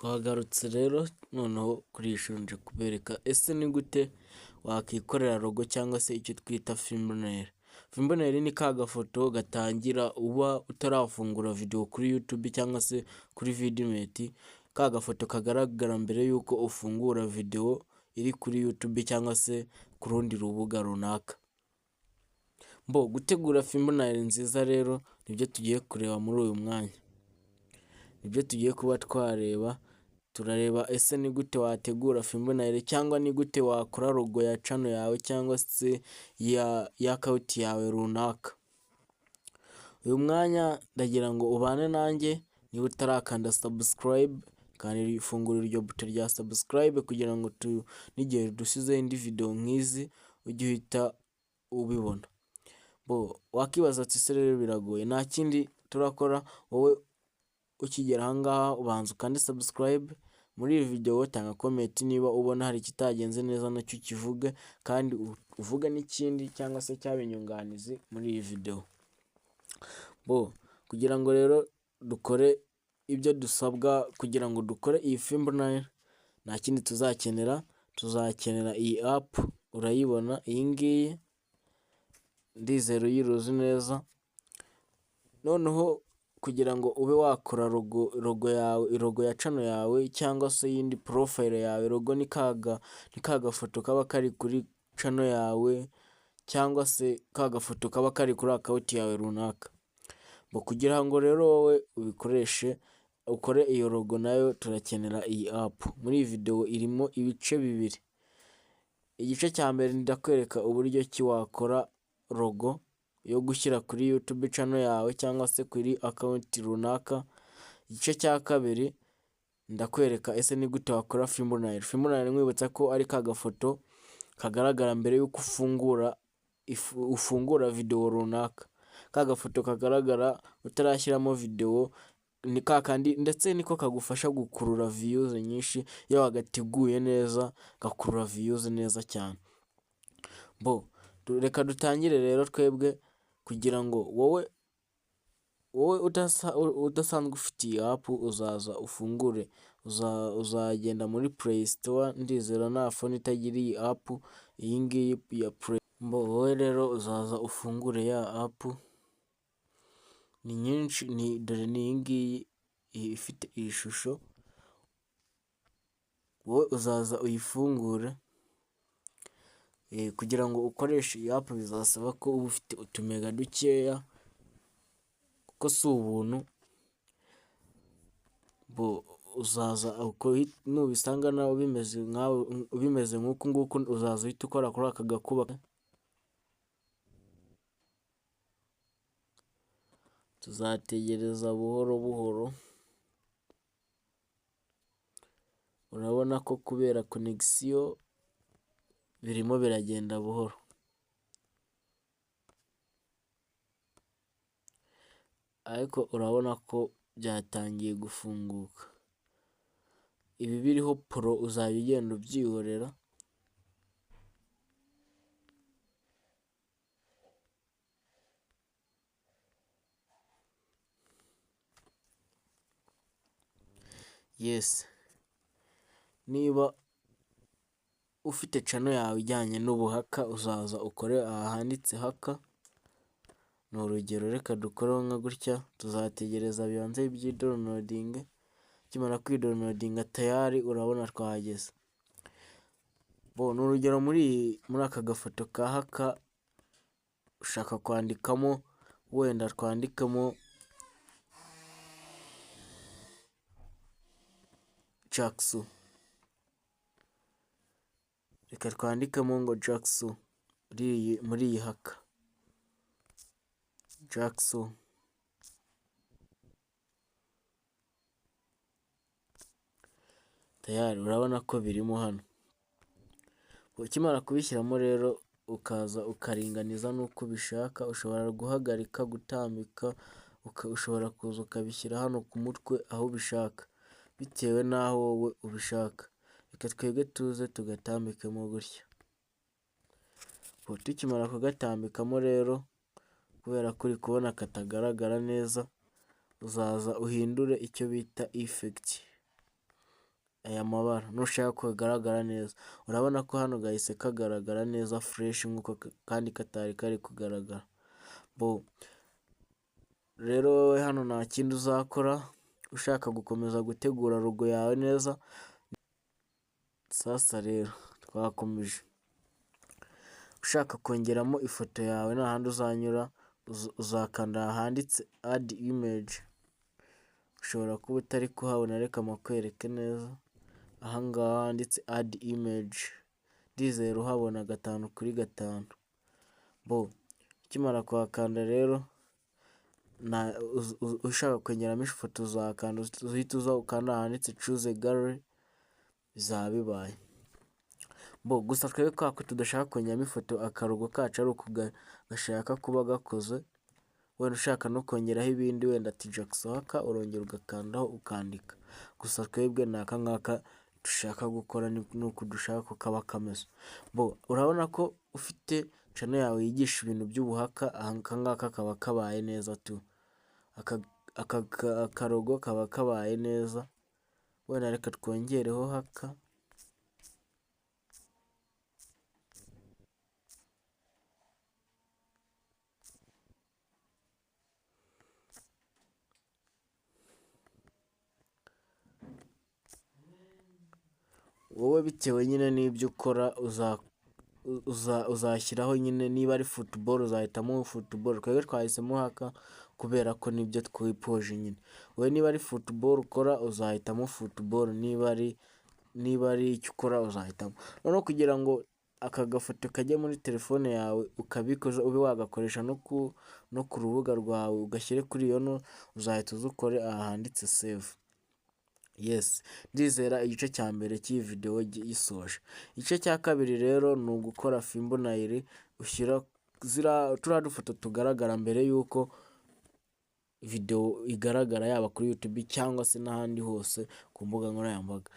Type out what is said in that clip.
Twagarutse rero noneho kuri iyi shusho nje kubereka ese ni gute wakikorera logo cyangwa se icyo twita thumbnail. Thumbnail ni ka gafoto gatangira uba utarafungura video kuri YouTube cyangwa se kuri Vidmate, ka gafoto kagaragara mbere y'uko ufungura video iri kuri YouTube cyangwa se ku rundi rubuga runaka. Mbo gutegura thumbnail nziza rero nibyo tugiye kureba muri uyu mwanya. Nibyo tugiye kuba twareba, turareba ese ni gute wategura thumbnail cyangwa ni gute wakora logo ya channel yawe cyangwa se ya account yawe runaka. Uyu mwanya ndagira ngo ubane nanjye, niba utarakanda subscribe, kandi fungura iryo buto rya subscribe kugira ngo n'igihe dusizeho indi video nk'izi ujye uhita ubibona. Bo wakibaza ati ese rero biragoye, nta kindi turakora, wowe ukigera aha ngaha ubanza ukande subscribe, muri iyi video tanga comment niba ubona hari ikitagenze neza nacyo ukivuge, kandi uvuge n'ikindi cyangwa se cyaba inyunganizi muri iyi video. Bo kugira ngo rero dukore ibyo dusabwa kugira ngo dukore iyi thumbnail, nta kindi tuzakenera, tuzakenera iyi app, urayibona iyi ngiyi, ndizera uyiruzi neza. Noneho kugira ngo ube wakora logo yawe, logo ya channel yawe cyangwa se iyindi profile yawe, logo ni ka gafoto kaba kari kuri channel yawe cyangwa se ka gafoto kaba kari kuri account yawe runaka. Bo kugira ngo rero wowe ubikoreshe ukore iyo logo nayo turakenera iyi app. Muri iyi video irimo ibice bibiri. Igice cya mbere ndakwereka uburyo ki wakora logo yo gushyira kuri YouTube channel yawe cyangwa se kuri account runaka. Igice cya kabiri ndakwereka ese ni gute wakora thumbnail. Thumbnail nkwibutsa ko ari ka gafoto kagaragara mbere y'uko ufungura video runaka. Ka gafoto kagaragara utarashyiramo video ni ka kandi ndetse niko kagufasha gukurura views nyinshi, iyo wagateguye neza gakurura views neza cyane. Bo reka dutangire rero twebwe kugira ngo wowe udasanzwe ufite iyi app uzaza ufungure, uzagenda muri Play Store, ndizera nta phone itagira iyi app, iyi ngiyi ya Play. Mbo wowe rero uzaza ufungure ya app, ni nyinshi, ni dore ni iyi ngiyi ifite iyi shusho, wowe uzaza uyifungure. Kugira ngo ukoreshe iyi app bizasaba ko uba ufite utumega dukeya kuko si ubuntu. Bo uzaza nubisanga nawe bimeze nkawe bimeze nk'uku nguku, uzaza uhita ukora kuri aka gakuba. Tuzategereza buhoro buhoro, urabona ko kubera connection birimo biragenda buhoro. Ariko urabona ko byatangiye gufunguka. Ibi biriho pro uzajya ugenda ubyihorera. Yes, niba ufite channel yawe ijyanye n'ubuhacker uzaza ukore aha handitse hacker, ni urugero reka dukoreho nka gutya, tuzategereza bibanze byidownloadinge, nikimara kwidownloadinga tayari urabona twahageze. Bo ni urugero muri aka gafoto ka hacker ushaka kwandikamo, wenda twandikemo Jackson. Reka twandikemo ngo Jackson muri iyi hacker. Jackson. Tayari urabona ko birimo hano. Ukimara kubishyiramo rero ukaza ukaringaniza n'uko ubishaka, ushobora guhagarika, gutambika, ushobora kuza ukabishyira hano ku mutwe aho ubishaka, bitewe n'aho wowe ubishaka. Reka twebwe tuze tugatambikemo gutya. Tukimara kugatambikamo rero kubera ko uri kubona katagaragara neza, uzaza uhindure icyo bita effect. Aya mabara nushaka ko kagaragara neza, urabona ko hano gahise kagaragara neza fresh nk'uko kandi katari kari kugaragara. Bo rero wowe hano nta kindi uzakora, ushaka gukomeza gutegura logo yawe neza. Sasa rero twakomeje, ushaka kongeramo ifoto yawe nta handi uzanyura, uzakanda ahanditse add image. Ushobora kuba utari kuhabona, reka mpakwereke neza. Aha ngaha handitse add image, ndizera uhabona 5 kuri 5. Bo ukimara kuhakanda rero, ushaka kongeramo ifoto uzahakanda, uhite uza ukanda ahanditse choose gallery, bizaba bibaye. Bo gusa twebwe kubera ko tudashaka kongeramo ifoto, aka logo kacu ari uku gashaka kuba gakoze, wenda ushaka no kongeraho ibindi, wenda ati Jackson Hacker, urongera ugakandaho ukandika. Gusa twebwe ni aka ngaka dushaka gukora, ni uku dushaka ko kaba kameze. Bo urabona ko ufite channel yawe yigisha ibintu by'ubu hacker, aka ngaka kaba kabaye neza tu. Aka logo kaba kabaye neza, wenda reka twongereho hacker. Wowe bitewe nyine n'ibyo ukora uzashyiraho nyine, niba ari football uzahitamo football, twebwe twahisemo hacker kubera ko nibyo twifuje nyine. Wowe niba ari football ukora uzahitamo football, niba ari icyo ukora uzahitamo. Noneho kugira ngo aka gafoto kajye muri telefone yawe ukabikoza, ube wagakoresha no ku rubuga rwawe, ugashyire kuri iyo no, uzahita uza ukore aha handitse save. Yes, ndizera igice cya mbere cy'iyi videwo gisoje. Igice cya kabiri rero ni ugukora thumbnail, ushyira turiya dufoto tugaragara mbere y'uko videwo igaragara, yaba kuri YouTube cyangwa se n'ahandi hose ku mbuga nkoranyambaga.